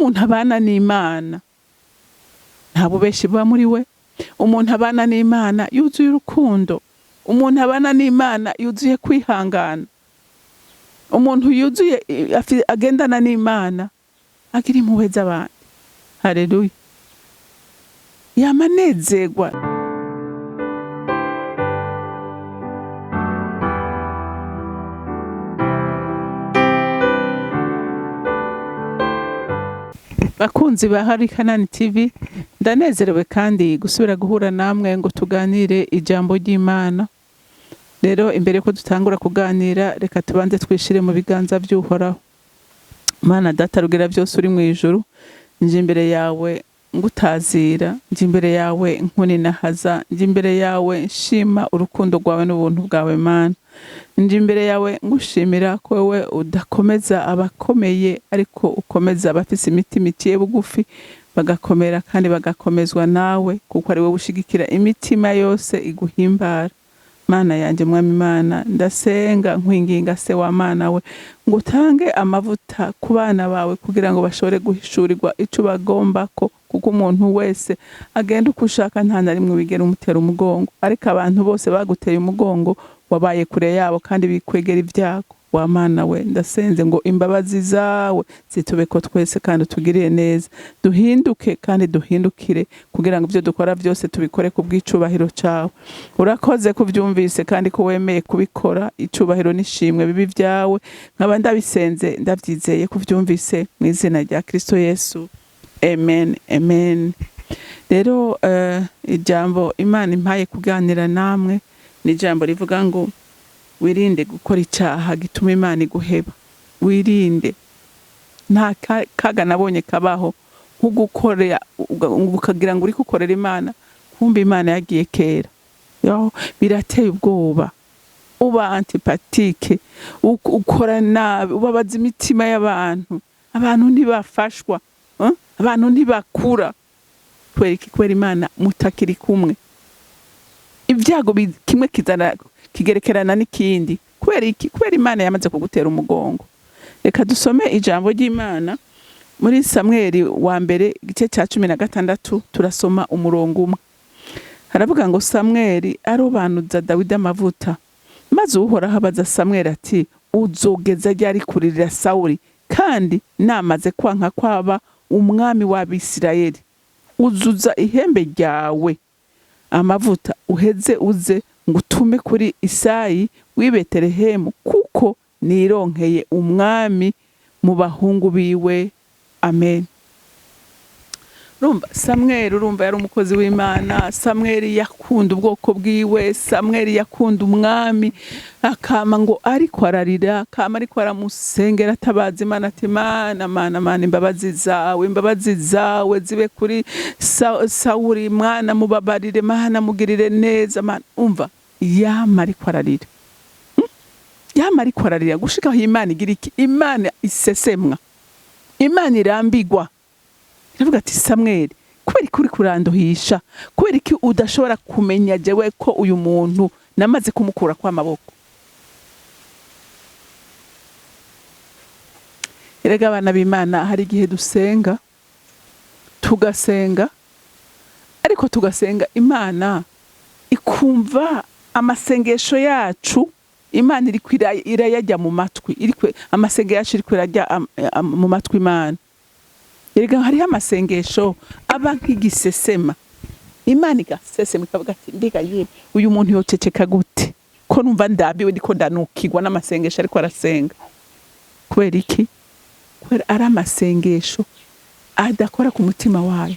Umuntu abana n'Imana nta bubeshi buba muri we. Umuntu abana n'Imana yuzuye urukundo. Umuntu abana n'Imana yuzuye kwihangana. Umuntu yuzuye agendana n'Imana agira impuhwe z'abandi. Haleluya. Yamanezerwa. Bakunzi ba Hari Kanani TV, ndanezerewe kandi gusubira guhura namwe ngo tuganire ijambo ry'Imana. Rero imbere ko dutangura kuganira, reka tubanze twishire mu biganza by'Uhoraho. Mana Data rugira byose uri mu ijuru, nje imbere yawe ngutazira, nje imbere yawe nkuninahaza, nje imbere yawe nshima urukundo rwawe n'ubuntu bwawe Mana. Nje imbere yawe ngushimira ko wewe udakomeza abakomeye, ariko ukomeza abafise imitima iciye bugufi bagakomera kandi bagakomezwa nawe, kuko ari wowe ushigikira imitima yose iguhimbara. Mana yanje Mwami Imana, ndasenga nkwinginga se wa Mana we ngo utange amavuta ku bana bawe kugira ngo bashobore guhishurirwa ico bagombako, kuko umuntu wese agenda uko ushaka nta na rimwe wigera umutera umugongo, ariko abantu bose baguteye umugongo wabaye kure yabo kandi bikwegera ibyago. Wa Mana we, ndasenze ngo imbabazi zawe zitubeko twese kandi utugirire neza, duhinduke kandi duhindukire kugira ngo ibyo dukora byose tubikore ku bw'icubahiro cawe. Urakoze kuvyumvise kandi ko wemeye kubikora. Icubahiro n'ishimwe bibi vyawe, nkaba ndabisenze ndavyizeye kuvyumvise mu izina rya Kristo Yesu, amen, amen. Rero ijambo Imana impaye kuganira namwe ni ijambo rivuga ngo wirinde gukora icaha gituma Imana iguheba. Wirinde. Nta kaga nabonye kabaho nko gukorera ukagira ngo uriko ukorera Imana, kumbe Imana yagiye kera. Yo, birateye ubwoba. Uba antipatike, ukora nabi, ubabaza imitima y'abantu. Abantu ntibafashwa, Abantu ntibakura. Kubera iki? Kubera Imana mutakiri kumwe. Ibyago kimwe kizana kigerekerana n'ikindi. Kubera iki? Kubera Imana yamaze kugutera umugongo. Reka dusome ijambo ry'Imana muri Samweli wa mbere igice cya 16, turasoma umurongo umwe. Haravuga ngo Samweli arobanuza Dawidi amavuta, maze Uhoraho abaza Samweli ati uzogeza ryari kuririra Sawuli, kandi namaze kwanka kwaba umwami w'Abisirayeli? Uzuza ihembe ryawe amavuta uheze uze ngutume kuri Isayi w'i Betelehemu, kuko nironkeye umwami mu bahungu biwe. Amen. Urumva Samweli, urumva yari umukozi w'Imana. Samweli yakunda ubwoko bwiwe, Samweli yakunda umwami, akama ngo ariko ararira, akama ariko aramusengera, atabaza Imana ati Mana, Mana, Mana, imbabazi zawe, imbabazi zawe zibe kuri Sawuli, Mwana mubabarire, Mana mugirire neza, Mana. Umva yama ariko ararira. Yama ariko ararira gushika aho Imana igira iki? Imana isesemwa, Imana irambigwa. Iravuga ati Samweli, kubera iki uri kuranduhisha? Kubera iki udashobora kumenya jewe ko uyu muntu namaze kumukura kwa maboko? Erega abana b'Imana, hari igihe dusenga tugasenga, ariko tugasenga Imana ikumva amasengesho yacu. Imana iriko irayajya mu matwi, amasengesho yacu iriko irajya mu matwi Imana. Erega hariho amasengesho aba nk'igisesema, Imana igasesema ikavuga ati mbega yemwe uyu muntu yoceceka gute ko numva ndambiwe, ndiko ndanukirwa n'amasengesho ariko arasenga. Kubera iki? Kubera ari amasengesho adakora ku mutima wayo.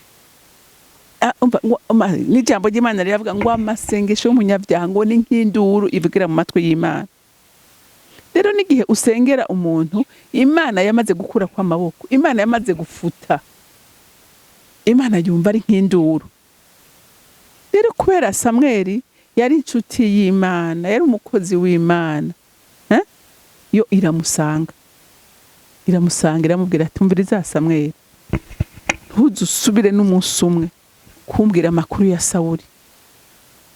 N'ijambo ry'Imana riravuga ngo amasengesho y'umunyabyaha ngo ni nk'induru ivugira mu matwi y'Imana. Rero n'igihe usengera umuntu Imana yamaze gukura kw'amaboko, Imana yamaze gufuta, Imana yumva ari nk'induru. Rero kubera Samweli yari inshuti y'Imana, yari umukozi w'Imana, Yo iramusanga, iramusanga iramubwira ati umviriza Samweli, ntuzusubire n'umunsi umwe kumbwira amakuru ya Sawuli.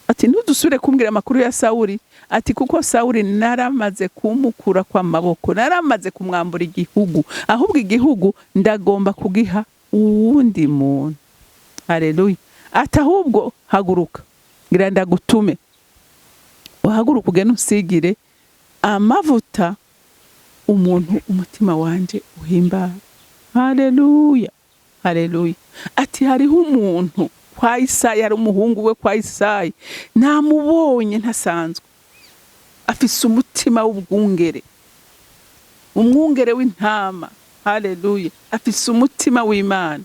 Ati ntudusubire kumbwira amakuru ya Sawuli, ati kuko Sawuli naramaze kumukura kwa maboko, naramaze kumwambura igihugu, ahubwo igihugu ndagomba kugiha uwundi muntu. Haleluya. Ati ahubwo haguruka, ngira ndagutume, uhaguruka ugende usigire amavuta umuntu umutima wanje uhimbara. Haleluya, haleluya. Ati hariho umuntu kwa Isayi, hari umuhungu we kwa Isayi, namubonye ntasanzwe, afise umutima w'ubwungere, umwungere w'intama. Haleluya. Afise umutima w'Imana.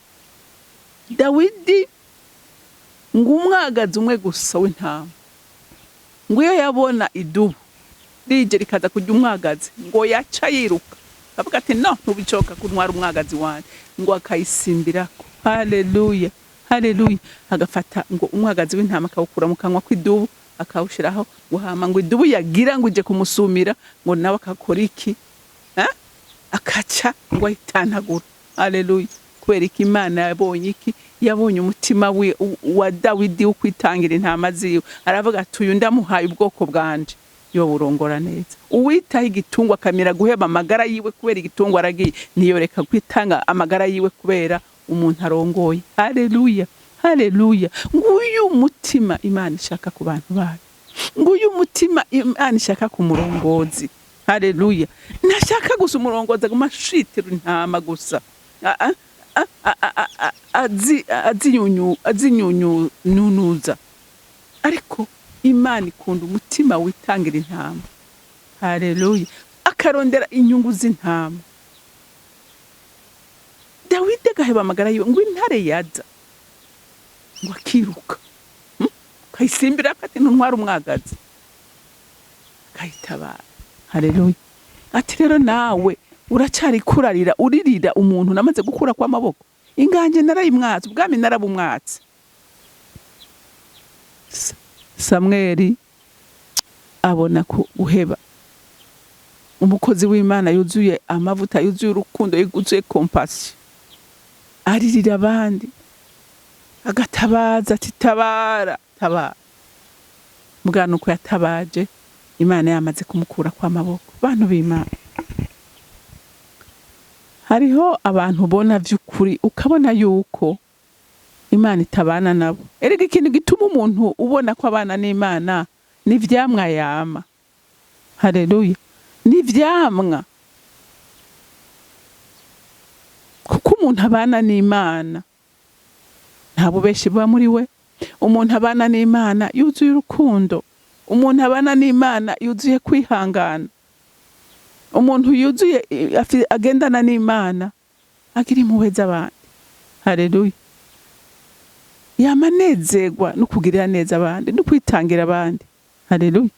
Dawidi ngo umwagazi umwe gusa w'intama, ngo iyo yabona idubu rije rikaza kurya umwagazi, ngo yaca yiruka avuga ati no, ntubicoka kuntwara umwagazi wanje, ngo akayisimbirako. Haleluya, haleluya. Agafata ngo umwagazi w'intama akawukura mu kanwa kw'idubu akawushiraho, ngo hama ngo idubu yagira ngo ije kumusumira, ngo nawe akakora iki? Eh? Akaca ngo ayitanagura. Haleluya. Kubera iki? Imana yabonye iki? Yabonye umutima wa Dawidi wo kwitangira intama ziwe, aravuga ati uyu ndamuhaye ubwoko bwanje, yo burongora neza. Uwitaho igitungwa akamira guheba amagara yiwe kubera igitungwa aragiye, ntiyoreka kwitanga amagara yiwe kubera umuntu arongoye. Haleluya, haleluya. Nguyu umutima Imana ishaka ku bantu bayo, nguyu umutima Imana ishaka ku murongozi. Haleluya. Ntashaka gusa umurongozi aguma ashitira intama gusa, azinyunyunuza, ariko Imana ikunda umutima witangira intama. Haleluya. Akarondera inyungu z'intama. Dawidi agaheba amagara yiwe, ngo intare yaza ngo akiruka, Akayisimbira ati ntuntwara umwagazi, akayitabara. Haleluya. Ati rero nawe uracari kurarira, uririra umuntu namaze gukura kw'amaboko, inganje narayimwatse, ubwami narabumwatse. Samweli abona ko guheba umukozi w'Imana yuzuye amavuta, yuzuye urukundo, yuzuye compassion, aririra abandi, agatabaza ati tabara, tabara. Bwana uko yatabaje, Imana yamaze kumukura kw'amaboko. Bantu b'Imana, hariho abantu ubona vy'ukuri ukabona yuko Imana itabana nabo. Erega ikintu gituma umuntu ubona ko abana n'Imana ni ivyamwa yama. Haleluya. Ni ivyamwa, kuko umuntu abana n'Imana nta bubeshi buba muri we. Umuntu abana n'Imana yuzuye urukundo, umuntu abana n'Imana yuzuye kwihangana, umuntu yuzuye agendana n'Imana agira impuhwe z'abandi. Haleluya. Yama anezerwa no kugirira neza abandi no kwitangira abandi. Haleluya.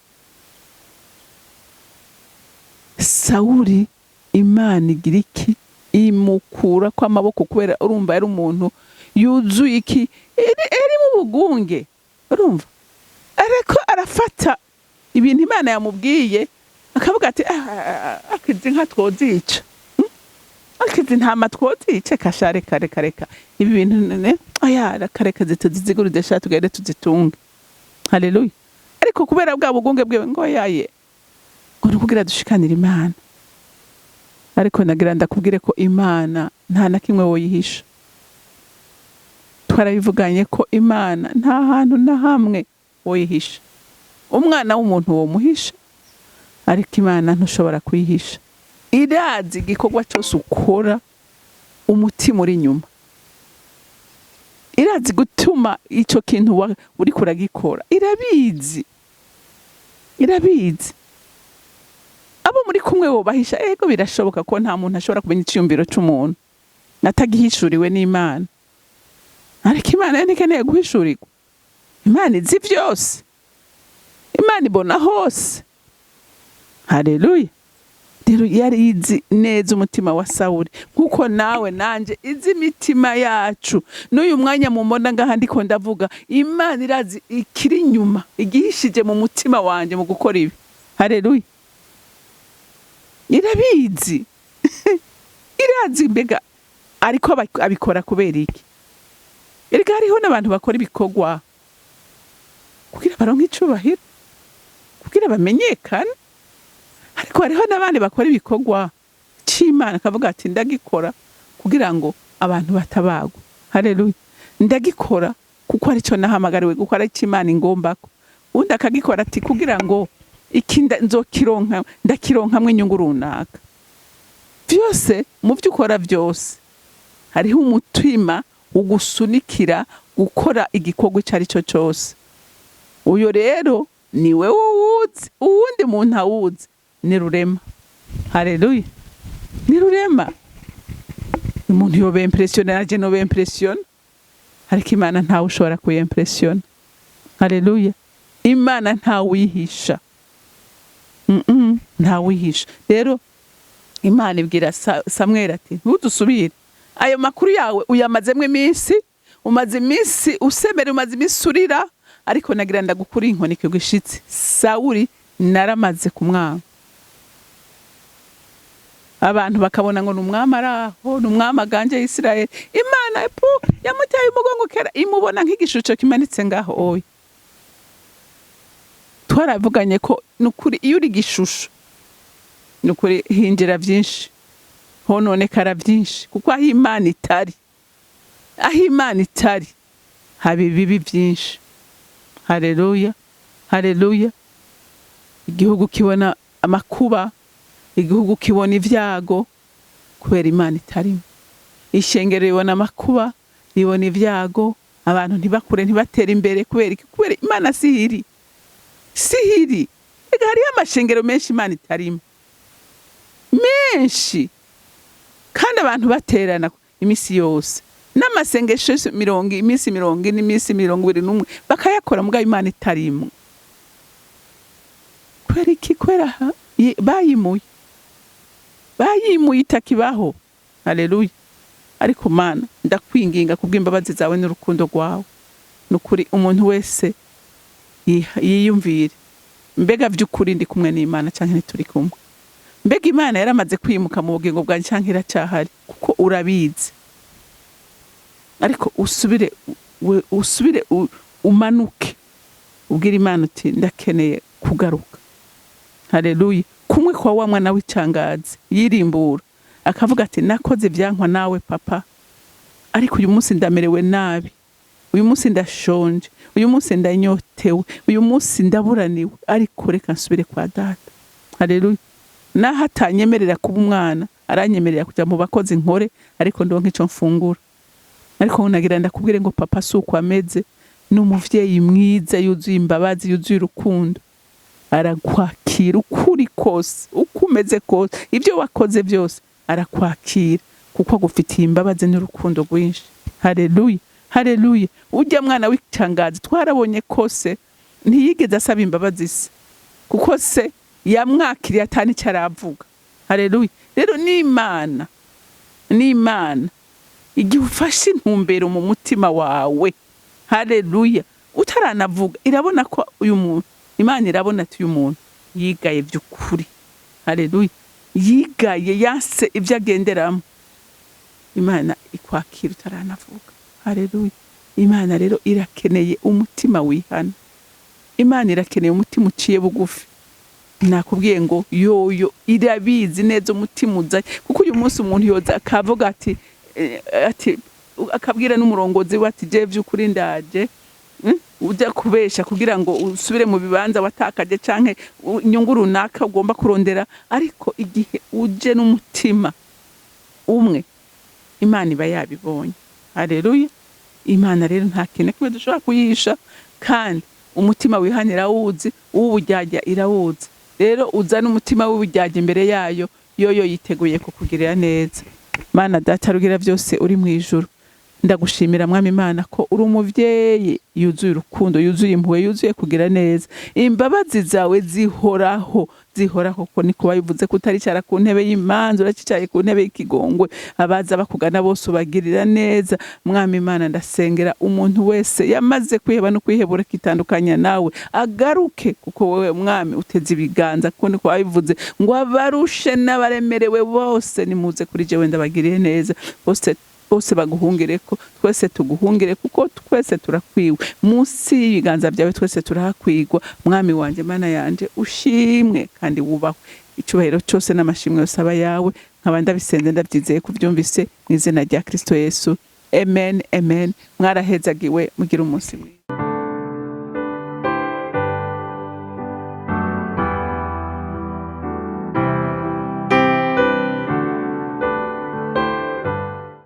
Sawuli Imana igira iki? Imukura kw'amaboko, kubera urumva yari umuntu yuzuye iki? Eri mu bugunge, urumva ariko arafata ibintu Imana yamubwiye akavuga ati akizi nka twozica, Akizi intama twozica, kasha reka reka reka ibi bintu ne aya reka reka zituziguride sha tugende tuzitunge. Haleluya. Ariko kubera bwa bugunge bwiwe ngo yaye ngo nukugira dushikanira Imana. Ariko nagira ndakubwire ko Imana nta na kimwe woyihisha. Twarabivuganye ko Imana nta hantu na hamwe woyihisha. Umwana w'umuntu womuhisha, ariko Imana ntushobora kuyihisha. Irazi igikorwa cyose ukora umutima uri inyuma. Irazi gutuma ico kintu uriko uragikora. Irabizi. Irabizi. Abo muri kumwe wobahisha, ego birashoboka ko nta muntu ashobora kumenya iciyumviro c'umuntu atagihishuriwe n'Imana. Ariko Imana yo ntikeneye guhishurirwa. Imana izi vyose. Imana ibona hose. Haleluya. Rero yari izi neza umutima wa Sawuli, nkuko nawe nanje izi imitima yacu. N'uyu mwanya mumona ngaha ndiko ndavuga, Imana irazi ikiri inyuma, igihishije mu mutima wanje mu gukora ibi. Haleluya. Irabizi. Irazi mbega ariko abikora kubera iki? Erega hariho n'abantu bakora ibikorwa Kugira baronke icubahiro, kugira bamenyekane. Ariko hariho n'abandi bakora ibikorwa c'Imana akavuga ati: "Ndagikora kugira ngo abantu batabagwa. Haleluya! Ndagikora kuko aricyo nahamagariwe gukora, ico Imana ingombako." Undi akagikora ati: "Kugira ngo iki nzokironka, ndakironkamwo inyungu runaka." Byose, mu byo ukora byose, hariho umutima ugusunikira gukora igikorwa icyo ari cyo cyose. Uyo rero ni wewe uwuzi, uwundi muntu awuzi ni Rurema. Haleluya! Ni Rurema. Umuntu yoba impressionna, naje noba impressionna, ariko Imana ntawe ushobora kuyimpressionna. Haleluya! Imana ntawihisha. Ntawihisha. Rero Imana ibwira Samweli ati: "Ntudusubire, ayo makuru yawe uyamazemo iminsi, umaze iminsi usemera, umaze iminsi urira, ariko nagira ndagukura inkoni kigushitse. Sawuli naramaze kumwanga." Abantu bakabona ngo ni umwami ari aho, ni umwami aganje Isirayeli. Imana pu yamuteye umugongo kera, imubona nk'igishusho kimanitse ngaho. Oya, twaravuganye ko nukuri iyo uri gishusho, nukuri hinjira byinshi, hononekara byinshi, kuko aho Imana itari, aho Imana itari haba ibibi byinshi. Haleluya, haleluya! Igihugu kibona amakuba, igihugu kibona ibyago kubera Imana itarimo. Ishengero ribona amakuba, ribona ibyago, abantu ntibakure, ntibatere imbere. Kubera iki? Kubera Imana sihiri, sihiri. Ega hariho amashengero menshi Imana itarimo, menshi, kandi abantu baterana iminsi yose n'amasengesho yose, mirongo iminsi 40, iminsi 21, bakayakora, mugabo Imana itarimwo. Kubera iki? Kubera bayimuye, bayimuye, itakibaho. Haleluya! Ariko Mana, ndakwinginga kubw'imbabazi zawe n'urukundo rwawe, nukuri umuntu wese yiyumvire: mbega by'ukuri ndi kumwe n'Imana canke ntituri kumwe? Mbega Imana yaramaze kwimuka mu bugingo bwanjye canke iracyahari? Kuko urabizi. Ariko usubire usubire umanuke, ubwire Imana uti: "Ndakeneye kugaruka." Haleluya! Kumwe kwa wa mwana w'icangazi yirimbura akavuga ati: "Nakoze ibyankwa nawe papa, ariko uyu munsi ndamerewe nabi, uyu munsi ndashonje, uyu munsi ndanyotewe, uyu munsi ndaburaniwe, ariko reka nsubire kwa data." Haleluya! Naho atanyemerera kuba umwana, aranyemerera kujya mu bakozi nkore, ariko ndonke ico mfungura. Ariko nagira ndakubwire ngo papa si uko ameze. Ni umuvyeyi mwiza, yuzuye imbabazi, yuzuye urukundo. Arakwakira uko uri kose, uko umeze kose, ibyo wakoze byose arakwakira, kuko agufitiye imbabazi n'urukundo rwinshi. Haleluya, haleluya! Ujya mwana w'icangazi twarabonye kose ntiyigeze asaba imbabazi se, kuko se yamwakiriye atani icyo aravuga. Haleluya! Rero n'Imana, n'Imana, igihe ufashe intumbero mu mutima wawe, haleluya, utaranavuga, irabona ko uyu muntu, Imana irabona ati: "Uyu muntu yigaye by'ukuri." Haleluya! Yigaye, yase ibyo agenderamo. Imana ikwakira utaranavuga. Haleluya! Imana rero irakeneye umutima wihana, Imana irakeneye umutima uciye bugufi. Nakubwiye ngo yoyo irabizi neza umutima uzanye, kuko uyu munsi umuntu yoza akavuga ati ati akabwira n'umurongozi we ati: "Je by'ukuri ndaje." Ujya kubesha kugira ngo usubire mu bibanza watakaje canke inyungu runaka ugomba kurondera. Ariko igihe uje n'umutima umwe, Imana iba yabibonye. Haleluya! Imana rero nta kintu kimwe dushobora kuyihisha, kandi umutima wihana irawuzi, uw'uburyarya irawuzi. Rero uzane umutima w'uburyarya imbere yayo, yoyo yiteguye kukugirira neza. Mana Data Rugira byose uri mu ijuru, ndagushimira Mwami Imana ko uri umuvyeyi yuzuye urukundo, yuzuye impuhwe, yuzuye kugira neza. Imbabazi zawe zihoraho, zihoraho, ko niko babivuze ko utaricara ku ntebe y'imanza, uracicaye ku ntebe y'ikigongwe. Abaza bakugana bose ubagirira neza. Mwami Imana, ndasengera umuntu wese yamaze kwiheba no kwihebura, akitandukanya nawe, agaruke, kuko wowe Mwami uteze ibiganza, kuko niko wabivuze ngo: "Abarushe n'abaremerewe bose nimuze kuri jewe, ndabagiriye neza." Bose. Bose baguhungireko, twese tuguhungire, kuko twese turakwiwe munsi y'ibiganza byawe, twese turahakwigwa. Mwami wanje, Mana yanje, ushimwe kandi wubahwe. Icyubahiro cyose n'amashimwe yose aba yawe. Nkaba ndabisenze ndabyizeye kubyumvise, mu izina rya Kristo Yesu, amen, amen. Mwarahezagiwe, mugire umunsi mwiza.